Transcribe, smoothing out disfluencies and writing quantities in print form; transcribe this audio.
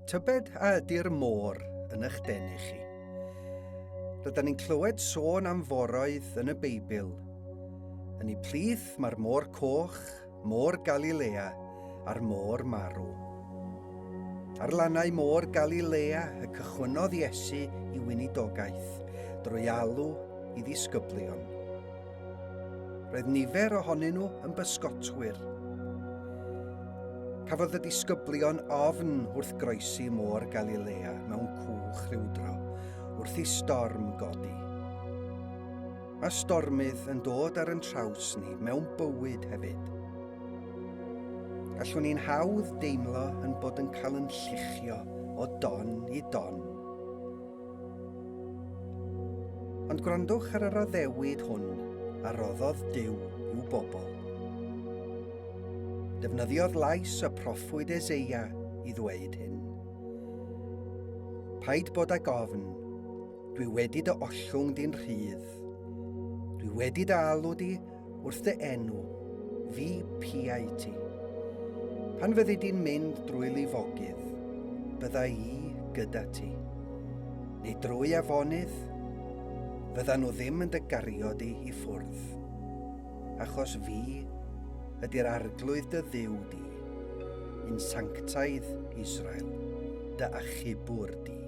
Tybed a ydy'r môr yn eich denu chi? Rydyn ni'n clywed sôn am foroedd yn y Beibl. Yn eu plith mae'r Môr Coch, Môr Galilea a'r Môr Marw. Ar lannau Môr Galilea y cychwynnodd Iesu i weinidogaeth drwy alw i ddisgyblion. Roedd nifer ohonyn nhw yn bysgotwyr. Cafodd y disgyblion ofn wrth groesi môr Galilea mewn cwch rhywdro, wrth i storm godi. Mae stormydd yn dod ar yn traws ni mewn bywyd hefyd. Gallwn ni'n hawdd deimlo yn bod yn cael yn lluchio o don i don. Ond gwrandwch ar yr addewid hwn a roddodd Duw i'w bobl. Defnyddiodd lais y proffwyd Eseia i ddweud hyn. Paid bod ag ofn, dwi wedi dy ollwng di'n rhydd. Dwi wedi dy alw di wrth dy enw, fi piau ti. Pan fyddi di'n mynd drwy lifogydd, bydda i gyda ti. Neu drwy afonydd, fydda nhw ddim yn dy gario di i ffwrdd. Achos fi ydy'r arglwydd dy dduw di, un sanctaidd Israel, dy achubwr di.